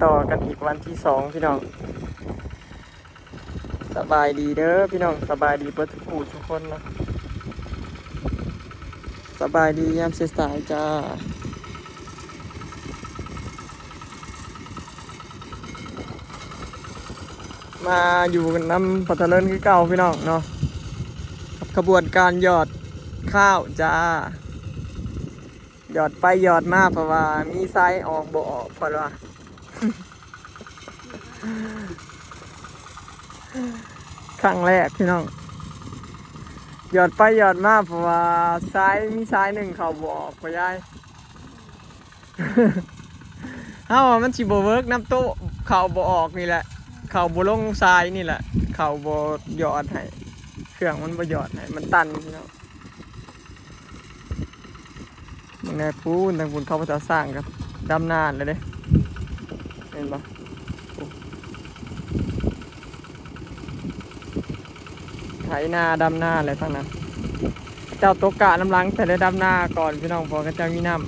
ຕໍ່ກັນອີກວັນທີສອງ ພີ່ນ້ອງ. ສະບາຍດີເດີພີ່ນ້ອງ, ສະບາຍດີເບິດທຸກຜູ້ທຸກຄົນເນາະ, ສະບາຍດີຍາມສາຍໆ ຈ້າ. ມາຢູ່ນຳພໍ່ທະເລີນຄືເກົ່າພີ່ນ້ອງເນາະ, ກັບຂະບວນການຫຍອດຂ້າວຈ້າ. ຫຍອດໄປຫຍອດມາ ເພາະວ່າມີຊາຍອອກບໍ່ອອກ ເພິ່ນວ່າ. ຄັ້ງແລກພີ່ນ້ອງ, ຫຍອດໄປຫຍອດມາ ເພາະວ່າຊາຍ ມີຊາຍໜຶ່ງເຂົ້າບໍ່ອອກ ພໍ່ຍາຍ. ເຮົາວ່າມັນຊິບໍ່ເວີກນຳໂຕະ ເຂົ້າບໍ່ອອກນີ້ແຫຼະ, ເຂົ້າບໍ່ລົງຊາຍນີ້ແຫຼະ, ເຂົ້າບໍ່ຫຍອດໃຫ້, ເຄື່ອງມັນບໍ່ຫຍອດໃຫ້, ມັນຕັນພີ່ນ້ອງ. ເບິ່ງແດ່ ພຸ້ນ ທາງພຸ້ນເຂົາພະເຈົ້າສ້າງກັບດຳນາແລ້ວເດ້ ເຫັນບໍ່? ໄຖນາດຳນາແລ້ວທາງນັ້ນ, ເຂົາເຈົ້າຕົກກ້ານຳຫຼັງ ແຕ່ໄດ້ດຳນາກ່ອນພີ່ນ້ອງ, ເພາະເຂົາເຈົ້າມີນ້ຳ.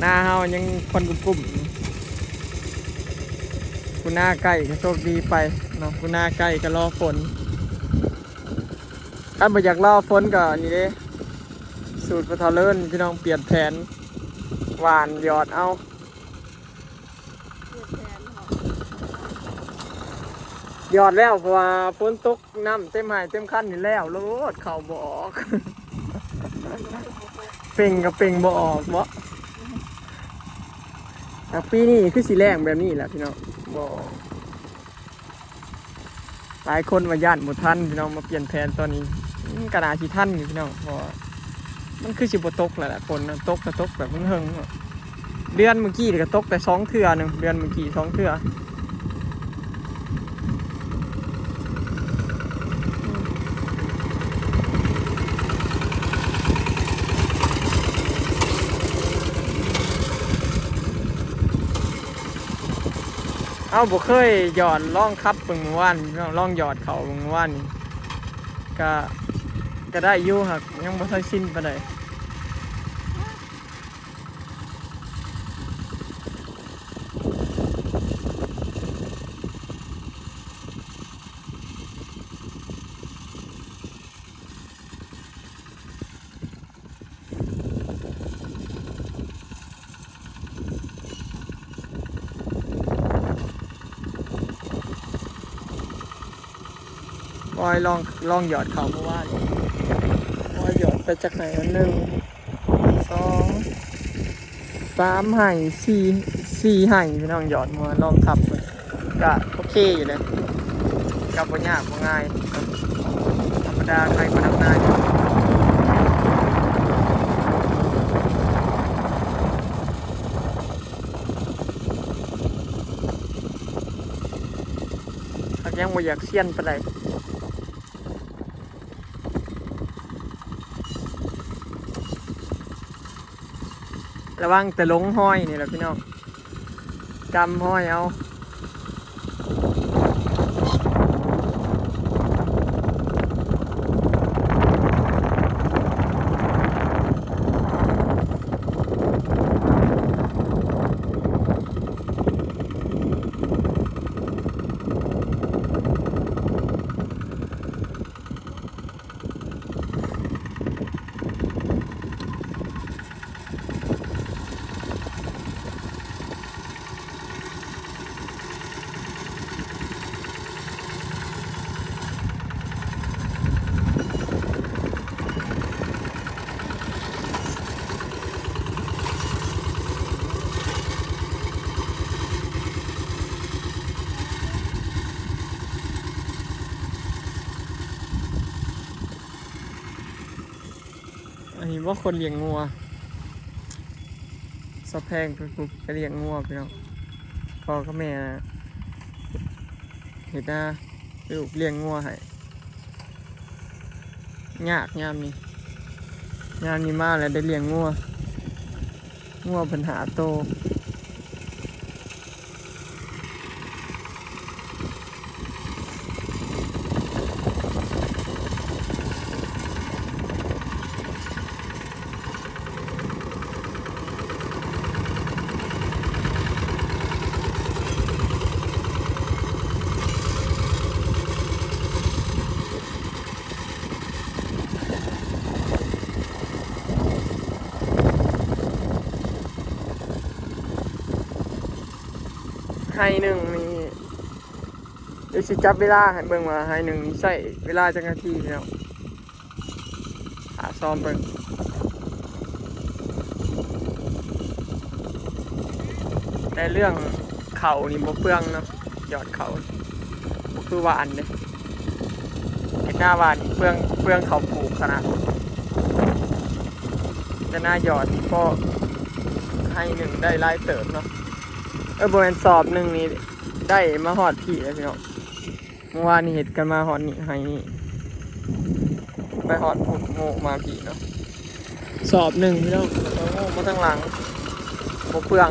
ນາເຮົາຍັງຄວັນກຸ້ມໆ ຜູ້ນາໃກ້ກໍໂຊກດີໄປເນາະ, ຜູ້ນາໄກກໍລໍຝົນ. ຄັນບໍ່ຢາກລໍຝົນກໍນີ້ເດ້ ສູດພໍ່ເຖົ້າເລີນພີ່ນ້ອງ, ປ່ຽນແຜນ ຫວ່ານຫຍອດເອົາ. ຫຍອດແລ້ວ ເພາະວ່າຝົນຕົກ ນ້ຳເຕັມໄຮ່ເຕັມຄັນນີ້ແລ້ວໂລດ, ເຂົ້າບໍ່ອອກ, ເປັ່ງກໍເປັ່ງບໍ່ອອກເນາະ. ແຕ່ປີນີ້ຄືຊິແລ້ງແບບນີ້ແຫຼະພີ່ນ້ອງ, ບໍ່ ຫຼາຍຄົນວ່າຢ້ານບໍ່ທັນພີ່ນ້ອງ, ມາປ່ຽນແຜນຕອນນີ້ ອືມ ກໍໜ້າຊິທັນຢູ່ພີ່ນ້ອງ, ເພາະວ່າມັນຄືຊິບໍ່ຕົກແລ້ວແຫຼະ ຝົນນະ, ຕົກກໍຕົກແບບເຫິງໆເນາະ. ເດືອນເມື່ອກີ້ນີ້ກໍຕົກແຕ່ສອງເທື່ອໜຶ່ງ, ເດືອນເມື່ອກີ້ສອງເທື່ອ. ເຮົາບໍ່ເຄີຍຫຍອດ, ລອງຂັບເບິ່ງມື້ວານ, ລອງຫຍອດເຂົ້າເບິ່ງມື້ວານນີ້ ກະ ກະໄດ້ຢູ່, ຫາກຍັງບໍ່ທັນຊິນປານໃດ. ບອຍລອງ ລອງຫຍອດເຂົ້າເມື່ອວານນີ້, ບອຍຫຍອດໄປຈັກໄຮ່ ໜຶ່ງ ສອງ ສາມໄຮ່ ສີ່ ສີ່ໄຮ່ພີ່ນ້ອງ, ຫຍອດເມື່ອວານ ລອງຂັບເບິ່ງ ກະໂອເຄຢູ່ເດ້, ກະບໍ່ຍາກບໍ່ງ່າຍ, ທຳມະດາ ໃຜກໍທຳນາຢູ່. ຫາກຍັງບໍ່ຢາກຊຽນປານໃດ. ລະວັງແຕ່ຫຼົງຮອຍນີ້ແຫຼະພີ່ນ້ອງ, ຈຳຮອຍເອົາ. ອັນນີ້ບໍ່ ຄົນລ້ຽງງົວ, ສາວແພງເພິ່ນກໍລ້ຽງງົວພີ່ນ້ອງ, ພໍ່ກັບແມ່ເຮັດນາ, ລູກລ້ຽງງົວໃຫ້. ຍາກຍາມນີ້, ຍາມນີ້ມາແລ້ວໄດ້ລ້ຽງງົວ, ງົວເພິ່ນຫ້າໂຕ. ເ ໄຮ່ໜຶ່ງນີ້ ດຽວຊິຈັບເວລາໃຫ້ເບິ່ງວ່າໄຮ່ໜຶ່ງນີ້ໃຊ້ເວລາຈັກນາທີພີ່ນ້ອງ ຖ້າຊອມເບິ່ງ ແຕ່ເລື່ອງເຂົ້ານີ້ບໍ່ເປືອງເນາະ ຍອດເຂົ້າ ບໍ່ຄືຫວ່ານເດ້ ເຮັດນາຫວ່ານນີ້ເປືອງ ເປືອງເຂົ້າປູກຂະໜາດ ແຕ່ນາຢອດນີ້ກໍໄຮ່ໜຶ່ງໄດ້ຫຼາຍເຕີບເນາະ ເອີ ບໍ່ແມ່ນ ສອບໜຶ່ງນີ້ໄດ້ມາຮອດພີ້ແລ້ວພີ່ນ້ອງ. ເມື່ອວານນີ້ເຮັດກັນມາຮອດນີ້ ໄຮ່ນີ້ ໄປຮອດພຸ້ນ ໂງມາພີ້ເນາະ ສອບໜຶ່ງພີ່ນ້ອງ ແລ້ວກໍໂງມາທາງຫຼັງ ບໍ່ເປືອງ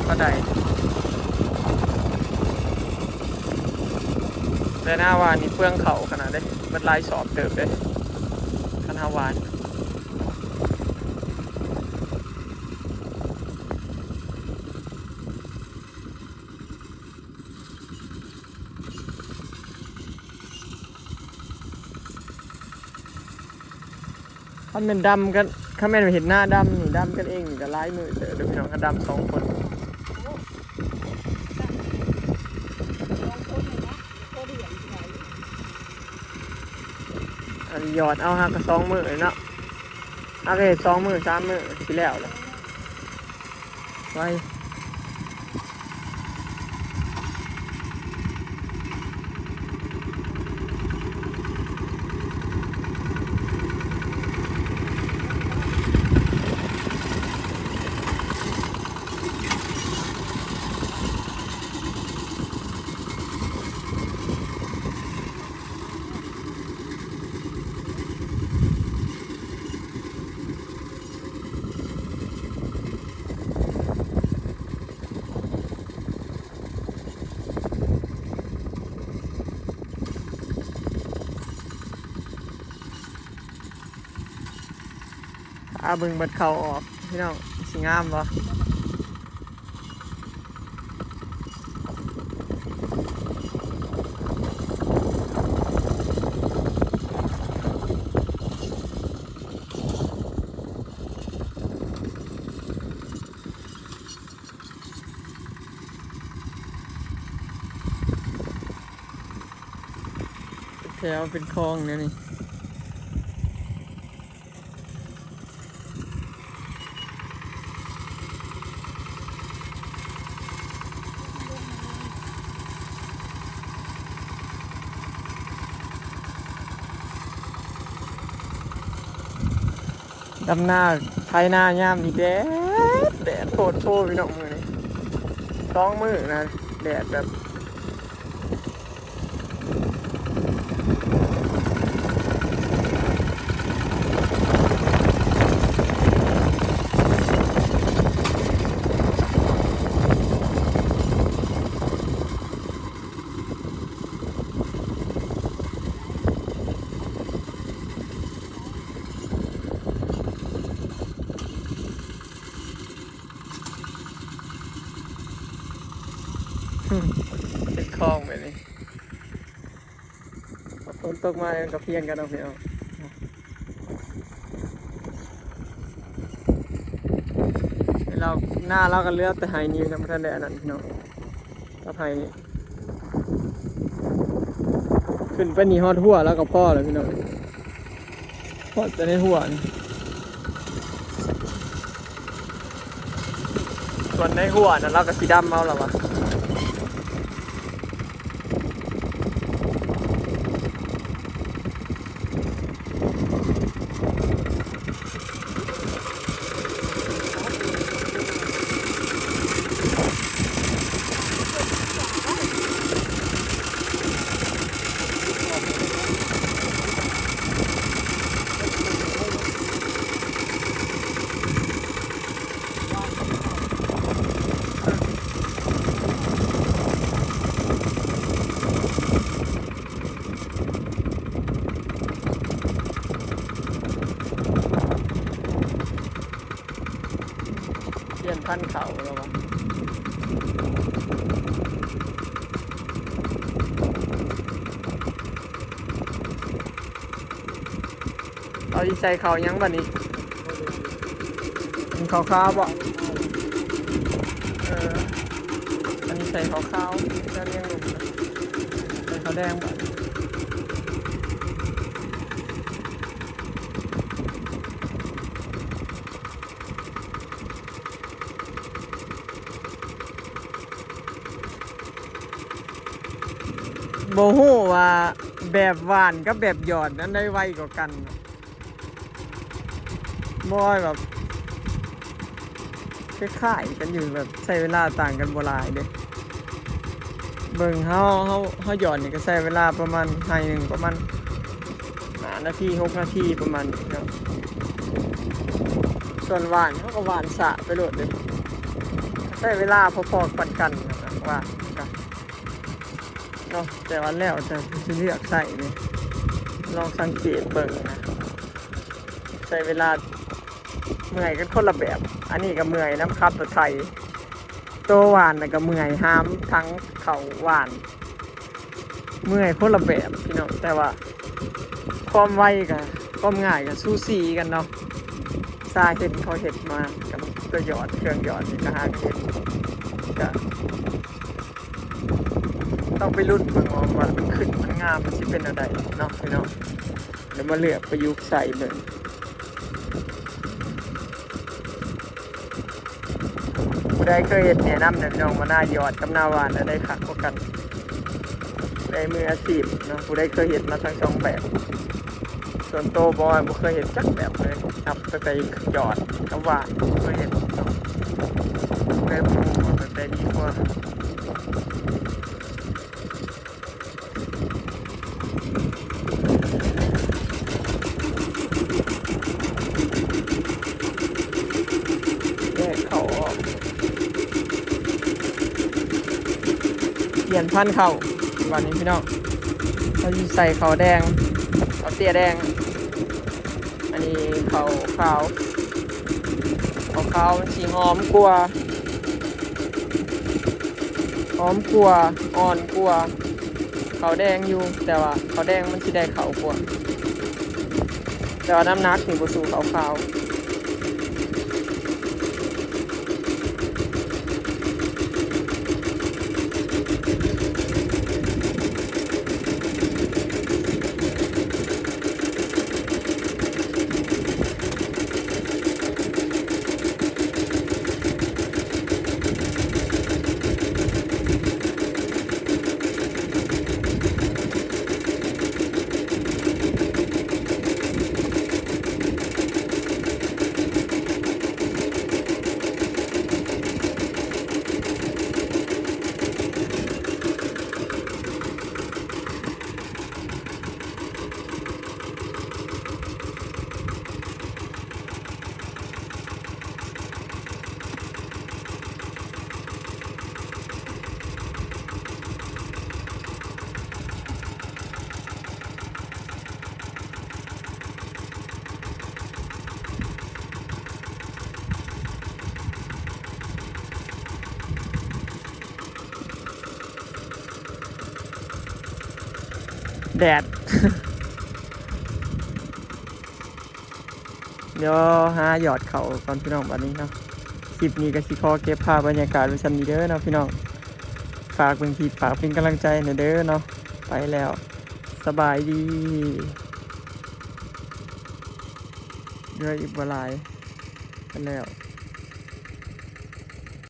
ປານໃດ ແຕ່ນາຫວ່ານນີ້ເປືອງເຂົ້າຂະໜາດເດ້ ເບິດຫຼາຍສອບເຕີບເດ້ ຄັນເຮົາຫວ່ານ. ຄັນແມ່ນດຳກັນ ຄັນແມ່ນເຮັດນາດຳນີ້ ດຳກັນເອງນີ້ກໍຫຼາຍມື້ເຕີບເດີພີ່ນ້ອງ ຄັນດຳສອງຄົນ ອັນຢອດເອົາຫາກະສອງມື້ເນາະ ຫາກະເຮັດສອງມື້ສາມມື້ຊິແລ້ວລະ. ໄວ. ຖ້າເບິ່ງບັດເຂົ້າອອກ ພີ່ນ້ອງ ຊິງາມບໍ່? ແຖວເປັນຄອງແນວນີ້. ດຳນາ ໄຖນາຍາມນີ້ແດດ ແດດໂພດໂພພີ່ນ້ອງ ມື້ນີ້ສອງມື້ນະ ແດດແບບ ເປັນຄອງແບບນີ້ ຝົນຕົກມາມັນກໍພຽງກັນເນາະພີ່ນ້ອງ. ລາວ ນາລາວກໍເຫຼືອແຕ່ໄຮ່ນີ້ ຍັງບໍ່ທັນໄດ້ອັນນັ້ນພີ່ນ້ອງ ກັບໄຮ່ນີ້ ຂຶ້ນໄປນີ້ຮອດຫົວລາວກໍພໍແລ້ວພີ່ນ້ອງ. ຮອດແຕ່ໃນຫົວນີ້ ສ່ວນໃນຫົວນັ້ນລາວກໍຊິດຳເອົາລະວ່າ. ປ່ຽນພັນເຂົ້າແລ້ວວະ ເຮົາຊິໃສ່ເຂົ້າຫຍັງບັດນີ້? ເຂົ້າຂາວບໍ່? ເອີ ອັນນີ້ ໃສ່ເຂົ້າຂາວ ແລ້ວລຽງລົງ ໃສ່ເຂົ້າແດງບາດນີ້. ບໍ່ຮູ້ວ່າແບບຫວ່ານກັບແບບຫຍອດ ອັນໃດໄວກວ່າກັນເນາະ. ບໍ່ ແບບຄ້າຍໆກັນຢູ່ ແບບໃຊ້ເວລາຕ່າງກັນບໍ່ຫຼາຍເດ້. ເບິ່ງເຮົາ ເຮົາ ເຮົາຫຍອດນີ້ກໍໃຊ້ເວລາປະມານ ໄຮ່ໜຶ່ງປະມານຫ້ານາທີ ຫົກນາທີ ປະມານນີ້ເນາະ. ສ່ວນຫວ່ານເຮົາກໍຫວ່ານຊ້າໄປໂລດເດ້ ໃຊ້ເວລາພໍໆປານກັນນະ ຫວ່ານກະເນາະ ແຕ່ວ່າແລ້ວແຕ່ຜູ້ຊິເລືອກໃຊ້ເດ້. ລອງສັງເກດເບິ່ງນະ ໃຊ້ເວລາ ເມື່ອຍກັນຄົນລະແບບ. ອັນນີ້ກໍເມື່ອຍນຳຂັບລົດໄຖ ໂຕຫວ່ານ ແລ້ວກໍເມື່ອຍຫາມຖັງເຂົ້າຫວ່ານ ເມື່ອຍຄົນລະແບບພີ່ນ້ອງ. ແຕ່ວ່າຄວາມໄວກັບຄວາມງ່າຍກໍສູສີກັນເນາະ. ຊາເຫັນເຂົາເຮັດມາກັບຕົວຫຍອດ ເຄື່ອງຫຍອດນີ້ ກໍຫາກໍເຮັດ ກໍຕ້ອງໄປລຸ້ນເບິ່ງວ່າ ວ່າມັນຂຶ້ນມັນງາມ ມັນຊິເປັນແນວໃດເນາະພີ່ນ້ອງ. ແລ້ວມາເລືອກປະຍຸກໃສ່ເບິ່ງ. ຜູ້ໃດເຄີຍເຮັດແນະນຳແດ່ພີ່ນ້ອງ ວ່າໜ້າຫຍອດກັບໜ້າຫວ່ານອັນໃດຄັກກວ່າກັນ ໃນມືອາຊີບເນາະ. ຜູ້ໃດເຄີຍເຮັດມາທັງສອງແບບ. ສ່ວນໂຕບໍ່ ບໍ່ເຄີຍເຮັດຈັກແບບເລີຍ ນັບຕັ້ງແຕ່ຫຍອດກັບຫວ່ານ ບໍ່ເຄີຍເຮັດເນາະ. ເລີຍບໍ່ຮູ້ວ່າແບບໃດດີກວ່າ. ແຍກເຂົ້າອອກ ປ່ຽນພັນເຂົ້າ. ບາດນີ້ພີ່ນ້ອງ ເຮົາຊິໃສ່ເຂົ້າແດງ ເຂົ້າເຕ້ຍແດງ. ອັນນີ້ເຂົ້າຂາວ ເຂົ້າຂາວມັນຊິຫອມກວ່າ ຫອມກວ່າ ອ່ອນກວ່າເຂົ້າແດງຢູ່ ແຕ່ວ່າເຂົ້າແດງມັນຊິໄດ້ເຂົ້າກວ່າ ແຕ່ວ່ານ້ຳໜັກນີ້ບໍ່ສູ້ເຂົ້າຂາວ. ແດດ. ດຽວຫາຫຍອດເຂົ້າກ່ອນພີ່ນ້ອງ ບາດນີ້ເນາະ. ຄລິບນີ້ກໍຊິຂໍເກັບພາບບັນຍາກາດໄວ້ສ່ຳນີ້ເດີເນາະພີ່ນ້ອງ. ຝາກເບິ່ງຄລິບ ຝາກເປັນກຳລັງໃຈແດ່ເດີເນາະ. ໄປແລ້ວ ສະບາຍດີ ເຫຼືອອີກບໍ່ຫຼາຍ ໄປແລ້ວ.